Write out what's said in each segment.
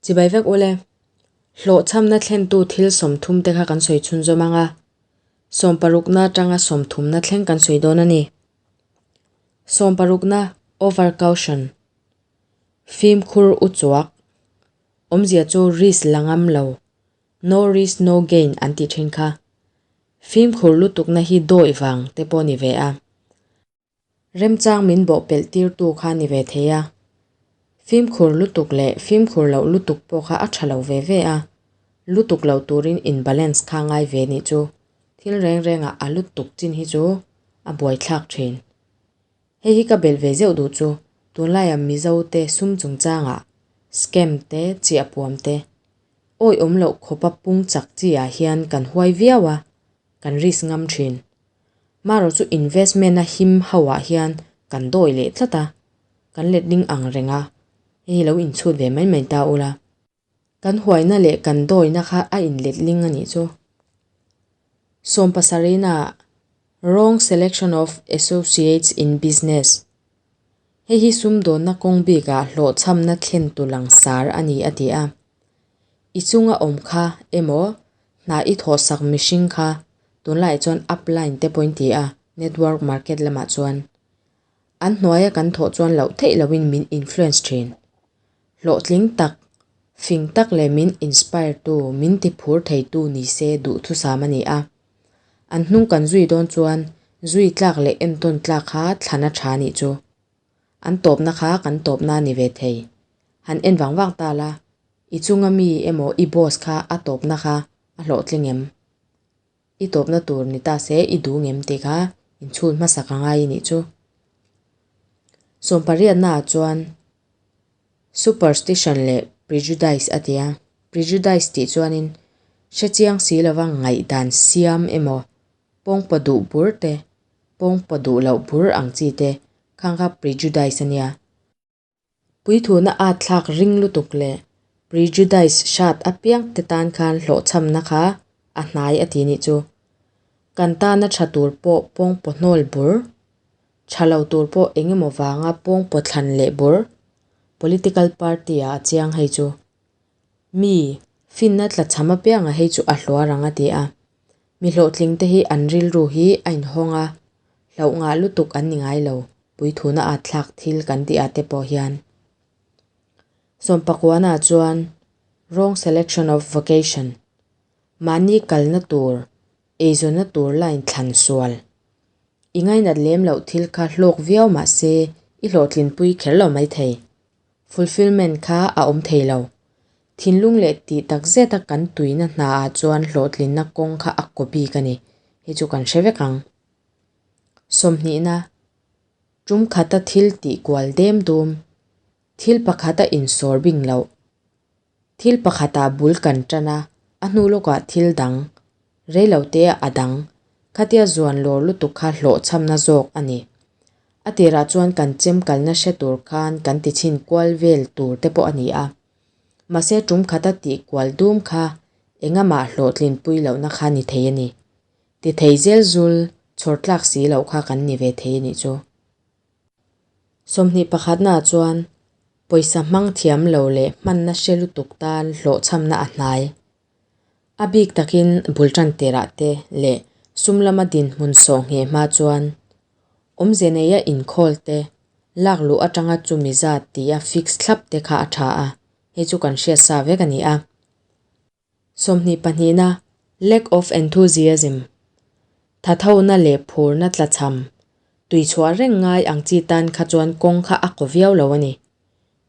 Chibai vek ule. Hlawhchhamna thlentu thil 30 te kha kan sawi chhunzawm ang a, sawmparukna atanga sawmthumna thleng kan sawi dawn a ni. Sawmparukna, Over caution. Fimkhur u chuak. Awmzia chu risk la ngam lo. No risk no gain an tih thin kha. Fimkhur lutukna hi dawih vang te pawh ni ve a. Remchang min bawh pelh tirtu kha ni ve thei a. Fimkhur lutuk leh fimkhur loh lutuk pawh kha a tha lo ve ve a. Lutuk lo turin in balance kha ngai ve nih chu. Thil reng rengah a lutuk chin hi chu a buaithlak thin. Hei hi ka belh ve zeuh duh chu tunlaia Mizo te sum chungchangah scam te chiahpuam te awih awm loh khawpa pung chak chi ah hian kan huai viau a, kan risk ngam thin. Marawh chu investment a him ho ah hian kan dawi leh tlat a, kan letling ang reng a, hei hi lo inchhut ve mai mai ta ula. Kan huaina leh kan dawina kha a inletling a nih chu. Sawmpasarina Wrong selection of associates in business Hei hi sumdawnna kawng bikah hlawhchhamna thlentu langsar a ni a ti a. I chunga awm kha emaw hna i thawhsak mihring kha tunlaiah chuan upline te pawhin ti a, network market lamah chuan. An hnuaia kan thawh chuan loh theih loin min influence thin. Hlawhtling tak, fing tak leh min inspire tu, min ti phur thei tu ni se duhthusam a ni a. An hnung kan zui dawn chuan zui tlak leh entawn tlak kha thlana tha nih chu. An tawpna kha kan tawpna a ni ve thei. Han en vang vang ta la, i chunga mi emaw i boss kha a tawpna kha a hlawhtling em? I tawpna tur ni ta se i duh ngem tih kha inchhun hmasak a ngai nih chu. Sawmpariatnaah chuan superstition leh prejudice a ti a. Prejudice tih chuanin hrechiang si lova ngaihdan siam emaw pawngpaw duh bur te, pawngpaw duh loh bur ang chi te khang kha prejudice a nia. Puithuna at thlak ring lutuk leh prejudice hrat apiang te tan khan hlawhchhamna kha a hnai a ti nih chu. Kan tana tha tur pawh pawngpaw hnawl bur, tha lo tur pawh eng emaw vanga pawngpaw thlan leh bur, political party ah a chiang hei chu. Mi, finna tlachham apianga hei chu a hluar ang a ti a. Mi hlawhtling te hi an rilru hi a inhawng a, hlauh ngah lutuk an ni ngai lo, puithuna at thlak thil kan tih ah te pawh hian. Sawmpakuana chuan Wrong selection of vocation, mahni kalna tur, eizawnna tur line thlan sual. I ngainat lem loh thil kha hlawk viau mah se i hlawhtlinpui kher lo maithei. Fulfilment kha a awm thei lo. Thinlung leh tih tak zeta kan tuina hnaah chuan hlawhtlinna kawng kha a kaw bik a ni. Hei chu kan hre vek ang. Sawmhnihna, Tum khata thil tih kual dem dum, thil pakhata insawr bing loh. Thil pakhatah bul kan tan a, a hnu lawkah thil dang, reiloteah a dang, khatia zuan lawr lutuk kha hlawhchhamna zawk a ni. A tirah chuan kan chem kalna hre tur khan kan ti chhin kual vel tur te pawh a ni a. Mahse tum khata tih kual dum kha engamah hlawhtlinpui lohna kha ni thei a ni. Ti thei zel zul chhawr tlak si loh kha kan ni ve thei a nih chu. 21 naah chuan pawisa hmang thiam lo leh hmanna hre lutuk tan hlawhchhamna a hnai. A bik takin bul tan tirah te leh sum lama dinhmun sawh ngheh hma chuan awmze neia inkhawl te, lak luh atanga chumi zat tia fix thlap te kha a tha a, hei chu kan hriat sa vek a ni a. 22 na, Lack of enthusiasm, Thathona leh phurna tlachham, tuichhuah reng ngai ang chi tan kha chuan kawng kha a kaw viau lo a ni.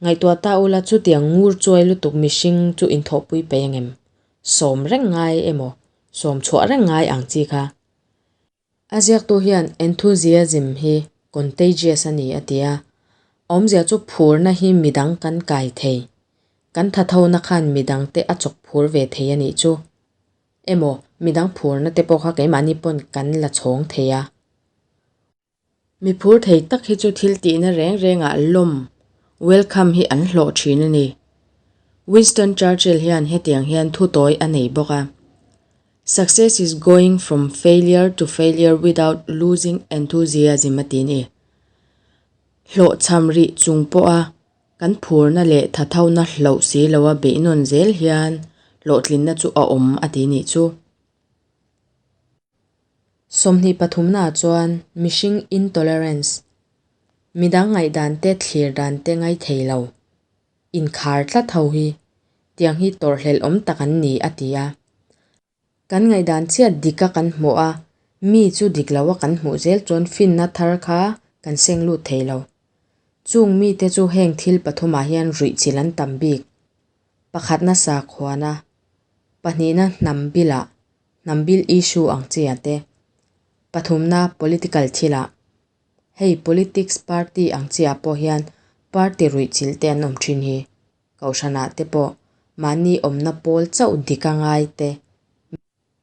Ngaihtuah ta ula chutiang ngur chuai lutuk mihring chu inthawhpui peih angem? Sawm reng ngai emaw, sawm chhuah reng ngai ang chi kha. A ziaktu hian enthusiasm hi contagious a ni a ti a, awmzia chu phurna hi midang kan kai thei, kan thathona khan midangte a chawk phur ve thei a nih chu. Emaw, midang phurna te pawh kha keimahni pawn kan la chhawng thei a. Mi phur thei tak hi chu thil tihna reng rengah lawm, welcome, hi an hlawh thin a ni. Winston Churchill hian hetiang hian thu tawi a nei bawk a, Success is going from failure to failure without losing enthusiasm a ti a ni. Hlawhchham rih chung pawha. Kan phurna leh thathona hloh si loa beih nawn zel hian hlawhtlinna chu a awm a ti nih chu. 20 pathumnaah chuan mihring intolerance, midang ngaihdan te thlir dan te ngai thei lo, inkhar tlat ho hi tiang hi tawrhhlelh awm tak an ni a ti a. Kan ngaihdan chiah dika kan hmuh a, mi chu dik loa kan hmuh zel chuan finna thar kha kan seng lut thei lo. Chung mite chu heng thil pathumah hian ruih chilh an tam bik. Pakhatna sakhuana, pahnihna hnam bilah, hnam bil issue ang chi a te, pathumna political thilah. Hei politics party ang chi ah pawh hian party ruih chilh te an awm thin hi. Kohhranah te pawh mahni awmna pawl chauh dik a ngai te,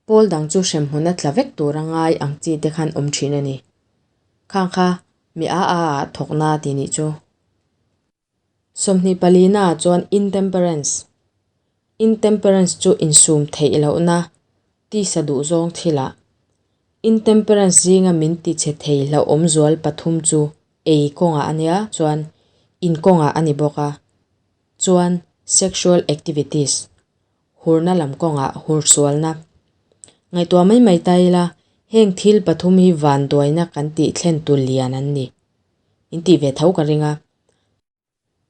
pawl dang chu hremhmun a tla vek tur a ngai ang chi te khan awm thin a ni. Khang kha mi a a ah thawkna tih nih chu. 20 palina chuan intemperance. Intemperance chu insum theih lohna, tisa duh zawng thilah. Intemperance zinga min ti chhe thei hlauhawm zual pathum chu ei kawngah a nia, chuan in kawngah a ni bawk a. Chuan sexual activities, hurna lam kawngah hursualna. Ngaihtuah mai mai ta ila, heng thil pathum hi vanduaina kan tih thlen tu lian an ni. In tih ve tho ka ring a.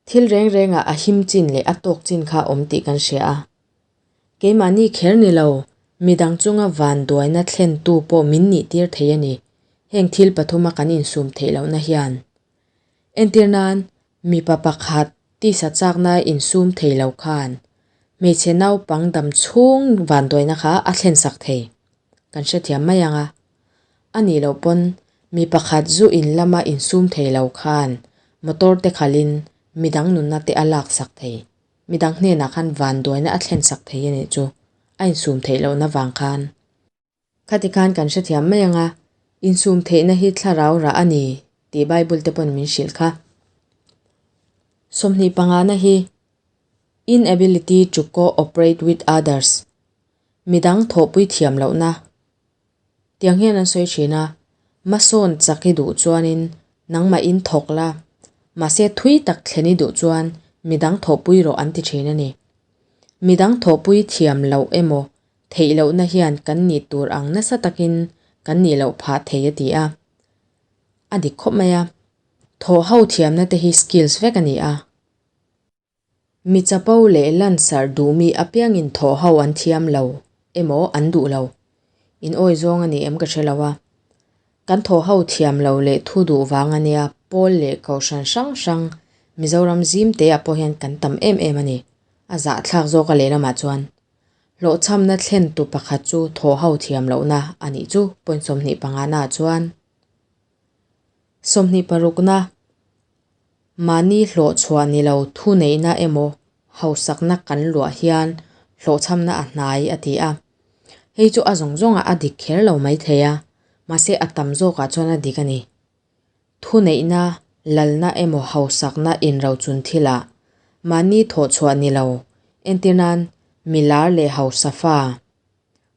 Thil reng rengah a him chin leh a tawk chin kha awm tih kan hria a. Keimahni kher ni lo, midang chunga vanduaina thlentu pawh min nihtir thei a ni, heng thil pathuma kan insum theih lohna hian. Entir nan, mipa pakhat tisa chakna insum thei lo khan hmeichhe naupang dam chhung vanduaina kha a thlensak thei. Kan hrethiam mai ang a. A nih loh pawn mi pakhat zu in lama insum thei lo khan motor te khalhin midang nunna te a laksak thei. Midang hnenah khan vanduaina a thlensak thei a nih chu a insum theih lohna vang khan. Khati khan kan hrethiam mai ang a, insum theihna hi thlarau rah a ni tih Bible te pawn min hrilh kha. 20 pangana hi Inability to co-operate with others, midang thawhpui thiam lohna. Tiang hian an sawi thin a, Masawn chak i duh chuanin nangmah in thawk la, mahse thui tak thlen i duh chuan midang thawhpui rawh an ti thin a ni. Midang thawhpui thiam loh emaw theih lohna hian kan nih tur ang nasa takin kan nih loh phah thei a ti a. A dik khawp mai a, thawh ho thiamna te hi skills vek a ni a. Mi chapo leh lansarh duhmi apiangin thawh ho an thiam lo emaw an duh lo. In awi zawng a ni em ka hre lo a. Kan thawh ho thiam lo leh thu duh vang a nia pawl leh kohhran hrang hrang Mizoram zim te ah pawh hian kan tam em em a ni. A zahthlak zawk a lehlamah chuan hlawhchhamna thlentu pakhat chu thawh ho thiam lohna a nih chu point 25 naah chuan 26 na Mahni hlawhchhuah ni lo thuneihna emaw hausakna kan luah hian hlawhchhamna a hnai a ti a. Hei chu a zawng zawngah a dik kher lo mai thei a, mahse a tam zawkah chuan a dik a ni. Thuneihna, lalna emaw hausakna inrochun thilah mahni thawhchhuah ni lo, entirnan milar leh hausa fa,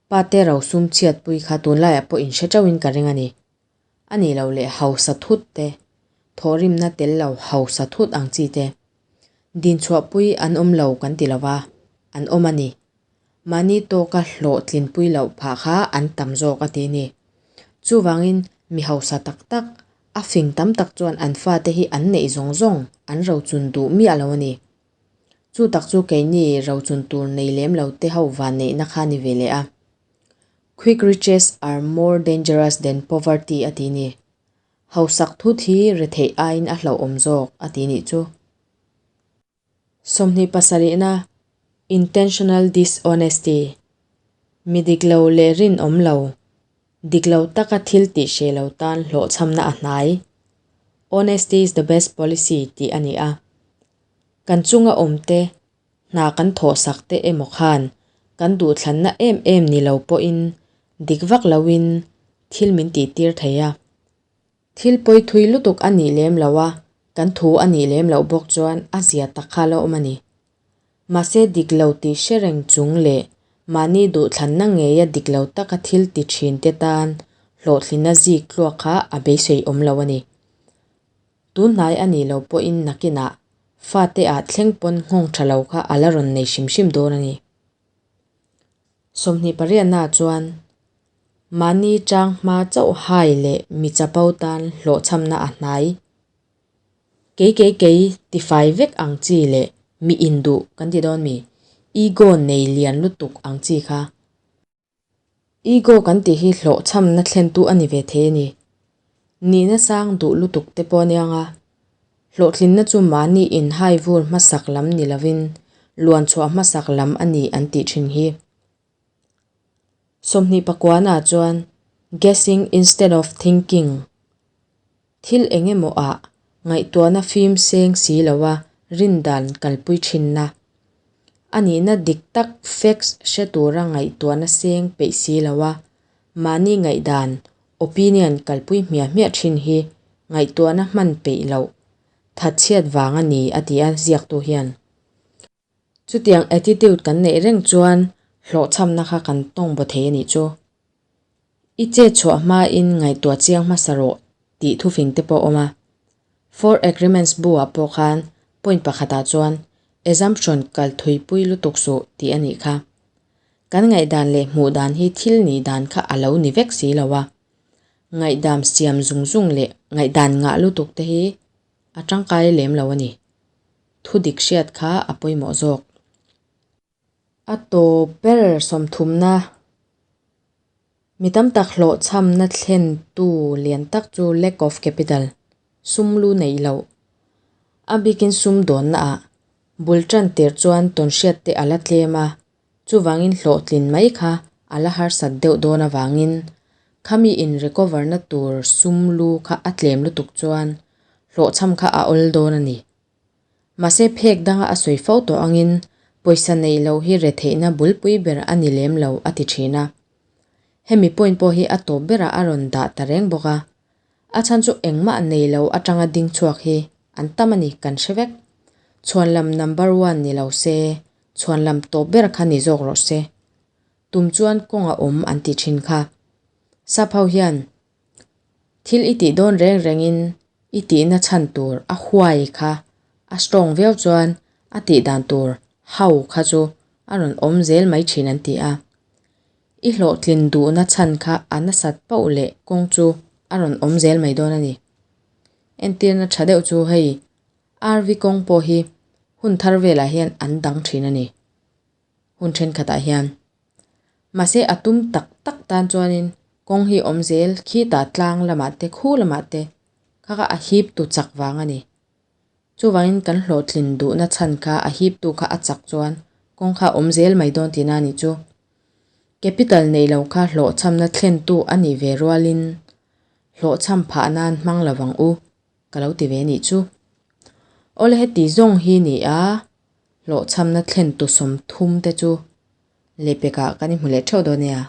pate rosum chhiatpui kha tunlaiah pawh inhre teuhin ka ring a ni. A nih loh leh hausa thut te, thawhrimna tel lo hausa thut ang chi te. Dinchhuahpui an awm lo kan ti lo va, an awm a ni. Mahni tawka hlawhtlinpui loh phah kha an tam zawk a ti ni. Chuvangin mi hausa tak tak, a fing tam tak chuan an fate hi an neih zawng zawng an rochun duh miah lo a ni. Chu tak chu keini rochun tur nei lem lo te ho vanneihna kha ni ve leh a. Quick riches are more dangerous than poverty a ti ni. Hausak thut hi retheih aiin a hlauhawm zawk a ti nih chu. 20 pasarihna Intentional dishonesty Mi dik lo leh rinawm lo, dik lo taka thil tih hreh lo tan hlawhchhamna a hnai. Honesty is the best policy tih a ni a. Kan chunga awmte Hna kan thawhsak te emaw khan kan duhthlanna em em ni lo pawhin dik vak loin thil min tihtir thei a. Thil pawi thui lutuk a nih lem lo a, kan thu a nih lem loh bawk chuan a zia tak kha la awm a ni. Mahse dik lo tih hre reng chung leh mahni duhthlanna ngeia dik lo taka thil ti thin te tan hlawhtlinna zik tluak kha a beisei awm lo a ni. Tunhnai a nih loh pawhin nakinah. Fate ah thleng pawn nghawng tha lo kha a la rawn nei hrim hrim dawn a ni. 20 pariatnaah chuan mahni chang hma chauh hai leh mi chapo tan hlawhchhamna a hnai. Kei kei kei tifai vek ang chi leh mi induh kan ti dawn mi? Ego nei lian lutuk ang chi kha. Ego kan tih hi hlawhchhamna thlentu a ni ve thei a ni. Nihna sang duh lutuk te pawh aniang a. Hlawhtlinna chu mahni inhai vur hmasak lam ni lovin luan chhuah hmasak lam a ni an tih thin hi. 20 pakuana chuan guessing instead of thinking thil eng emaw ah ngaihtuahna fim seng si loa rindan kalpui thinna a nihna dik tak facts hre tura ngaihtuahna seng peih si loa mahni ngaihdan opinion kalpui hmiah hmiah thin hi ngaihtuahna hman peih loh thatchhiat vang a ni a ti a ziaktu hian. Chutiang attitude kan neih reng chuan hlawhchhamna kha kan tawng baw thei a nih chu. I chet chhuah hmain ngaihtuah chiang hmasa rawh tih thufing te pawh a awm a. Four Agreements bu-ah pawh khan point pakhatah chuan assumption kal thuipui lutuk suh tih a nih kha. Kan ngaihdan leh hmuh dan hi thil nih dan kha a lo ni vek si lo a. Ngaihdam siam zung zung leh ngaihdan ngah lutuk te hi a tangkai lem lo a ni. Thu dik hriat kha a pawimawh zawk. A tawp ber sawmthumna mi tam tak hlawhchhamna thlentu lian tak chu lack of capital, sum lu neih loh. A bikin sum dawnnaah bul tan tir chuan tawnhriat te a la tlem a, chuvangin hlawhtlin mai kha a la harsat deuh dawn avangin khami in recover na tur sum lu kha a tlem lutuk chuan hlawhchham kha a awl dawn a ni. Mahse phek danga a sawi fo tawh angin pawisa neih loh hi retheihna bulpui ber a ni lem lo a ti thin a. Hemi point pawh hi a tawp berah a rawn dah ta reng bawk a. A chhan chu engmah nei lo atanga ding chhuak hi an tam a ni kan hre vek. Chhuanlam number one ni lo se chhuanlam tawp ber kha ni zawk rawh se. Tum chuan kawng a awm an ti thin kha. Sap ho hian Thil i tih dawn reng rengin i tihna chhan tur a huai kha a strong viau chuan a tih dan tur how kha chu a rawn awm zel mai thin an ti a. I hlawhtlin duhna chhan kha a nasat pauh leh kawng chu a rawn awm zel mai dawn a ni. Entirna tha deuh chu hei RV kawng pawh hi hun thar velah hian an dang thin a ni. Hun thenkhatah hian. Mahse a tum tak tak tan chuanin kawng hi awm zel khitah tlang lamah te khu lamah te kha kha a hip tu chak vang a ni. Chuvangin kan hlawhtlin duhna chhan kha a hip tu kha a chak chuan kawng kha awm zel mai dawn tihna a nih chu. Capital neih lo kha hlawhchhamna thlentu a nih ve rualin hlawhchham phah nan hmang lovang u ka lo ti ve nih chu. Awle heti zawng hi ni a hlawhchhamna thlentu 30 te chu lehpekah kan inhmu leh theuh dawn nia.